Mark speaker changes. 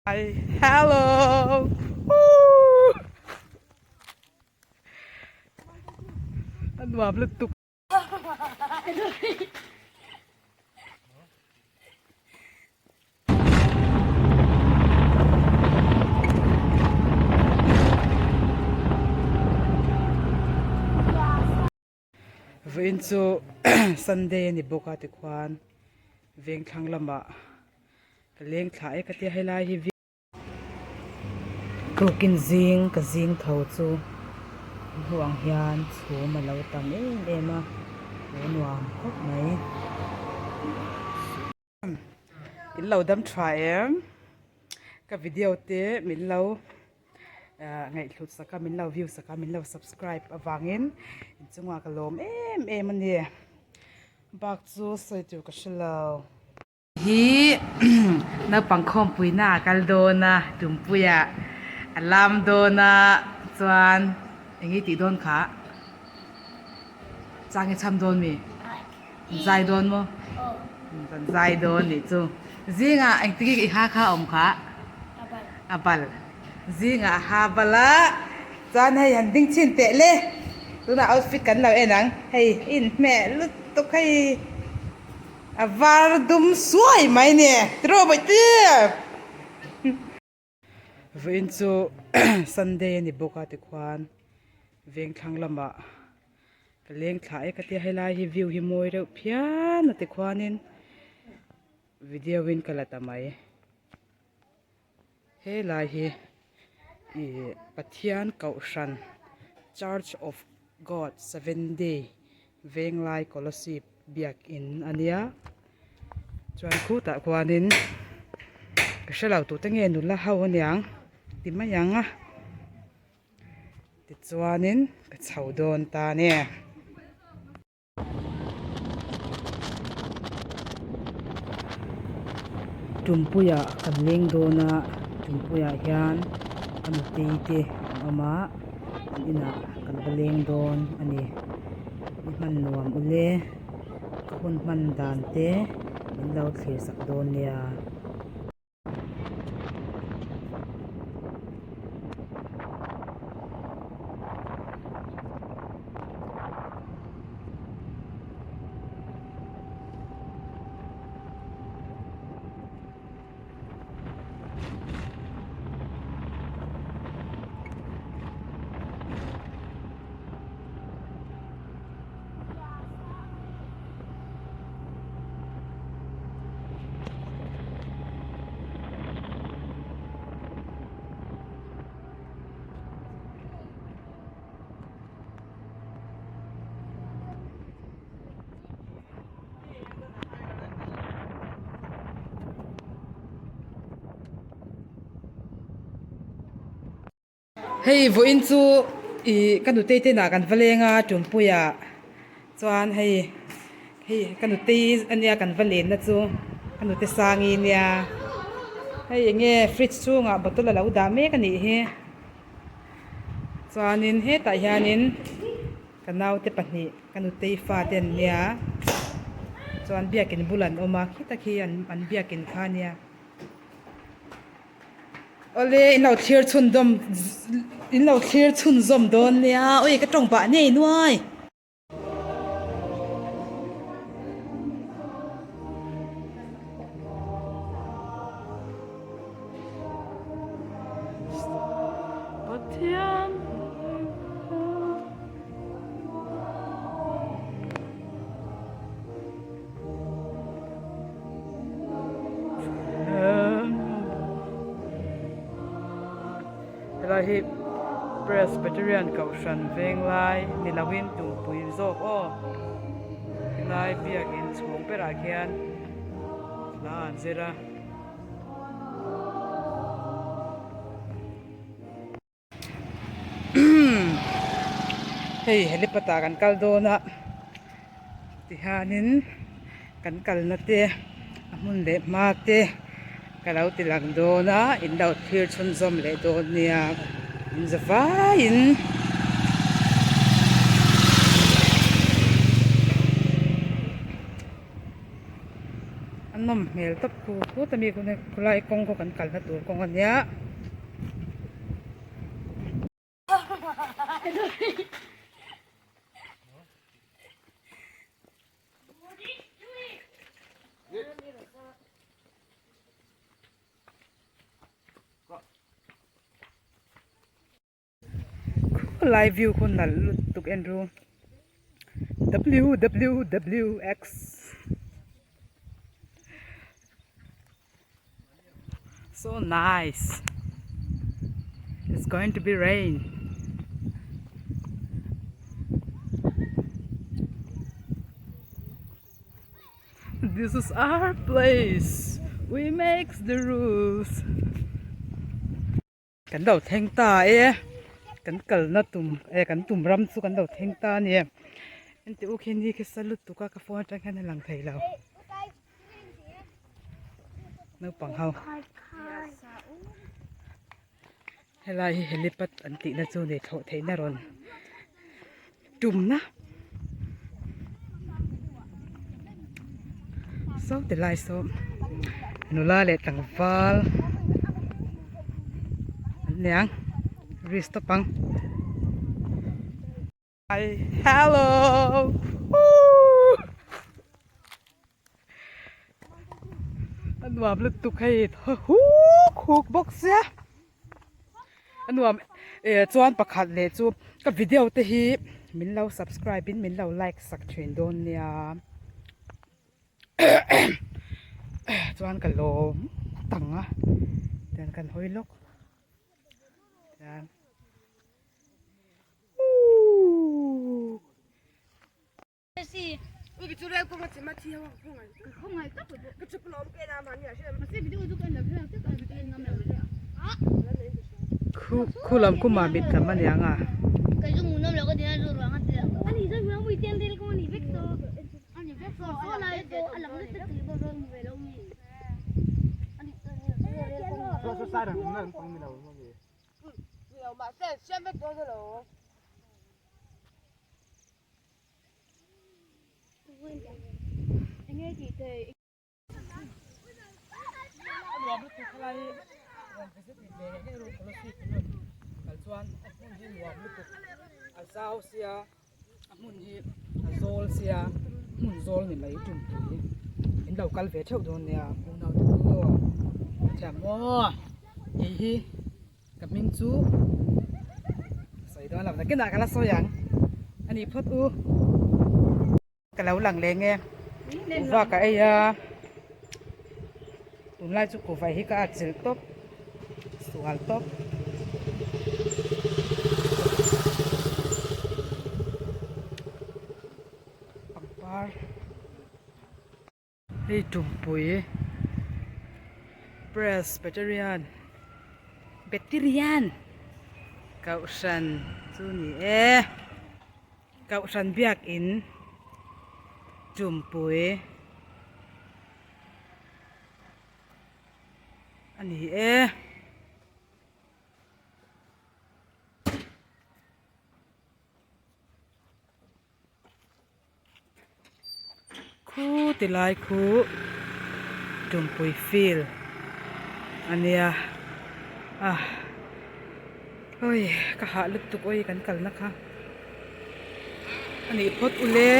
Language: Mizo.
Speaker 1: Hi hello Woo A nuam lutuk. Vawiin chu Sunday a ni bawk a tikhuan vengthlang lamah ka leng thla e ka tia helai hi tukin zing ka zing tho chu hnu ang hian chhum a lo tam em em a lo nuam khawp mai. In lo dam tha em? Ka video te min lo ngaihhlut sak a, min lo view sak a, min lo subscribe avangin inchungah ka lawm em em a ni. Bak chu sawi tur ka hre lo. Hi naupang khawmpuina a kal dawn a, Tumpuia a lam dawn a, chuan eng nge tih dawn kha? Chang i cham dawn mi? Zai dawn maw? Kan zai dawn nih chu. Zingah engtin nge i ha kha a awm kha? A bal. Zingah a ha bal a, chuan hei han ding chhin teh le. Tunah outfit kan lo en ang. Hei i inhmeh lutuk hei a var dum suai mai ni. Tiraw Bawihte? Vawiin chu Sunday a ni bawk a tikhuan vengthlang lamah ka leng thla e ka tia helai hi view hi mawi reuh phian a tikhuanin video in ka la ta mai helai hi ih Pathian kohhran Church of God Seven Day Venglai Kolasib biakin a nia chuan khutah khuanin ka hre lo tute nge nula ho aniang ti mai ang a tichuanin ka chho dawn ta a ni. Tumpuiah kan leng dawn a Tumpuiah hian a nutei te an awm a an inah kan va leng dawn a ni. I hman nuam ule ka hun hman dan te min lo thlir sak dawn nia. Hei vawiin chu ih ka nutei te inah kan va leng a Tumpuiah chuan hei hei ka nutei ania kan va lenna chu ka nute Sangi nia hei eng nge fridge chhungah bottle a lo dah mek a nih hi chuanin hetah hianin ka naute pahnih ka nutei fate an nia chuan biakin bul an awm a khita khi an biakin kha a nia. Awle in lo thlir chhun dawm in lo thlir chhun zawm dawn nia awi ka tawng pah ngei nuai. Pathian Helai hi Presbyterian Kohhran Venglai ni loin Tumpui zawk aw helai biakin chhung berah khian hla an zir a. Hei helipad ah kan kal dawn a tihianin kan kalna te a hmun leh hma te ka lo ti lang dawn a in lo thlir chhunzawm leh dawn nia in za vaiin. An. Nawm hmel tawp khu khut a mi khu khulai kawng khaw kan kalna tur kawng a nia. Khulai view khu nalh lutuk en ru wwwx so nice it's going to be rain. This is our place we makes the rules. Kan lo thleng ta e, kan kalna tum e kan tum ram chu kan lo thleng ta a ni e. Engti u khi ni khi sa lutuk a ka phone atang hian a lang thei lo. Naupang ho. Helai hi helipad an tihna chu nei thlawh theihna rawn tumna. Saw ti lai saw nula leh tlangval an ni ang risk tawp ang. Hello woo a nuam lutuk hei thaw huk huk bawk sia. A nuam eh chuan pakhat leh chu ka video te hi min lo subscribe in min lo like sak thin dawn nia chuan ka lawm tang a tian kan hawi lawk tian ooh. Khu khu lam khu mamit lam a niang a. Nuam lutuk khalai rawn visit ve ngei ngei ru Kolasib in rawn kal chuan a hmun hi nuam lutuk a zau sia a hmun hi a zawl sia hmun zawl ni mai tum pui in lo kal ve theuh dawn nia unau te pawh thiam maw kei hi Ka hming chu sawi dawn lo nakinah ka la sawi ang a nih phawt u. Ka lo lang leng e kuhva ka ei a tunlai chu kuhva hi ka atchilh tawp sual tawp. Pangpar. Hei tumpui Presbyterian Beterian Kohhran chu ni e Kohhran biakin tumpui a ni e. Khu ti lai khu tumpui field a nia a oi ka hah lutuk oi kan kalna kha a nih phawt ule.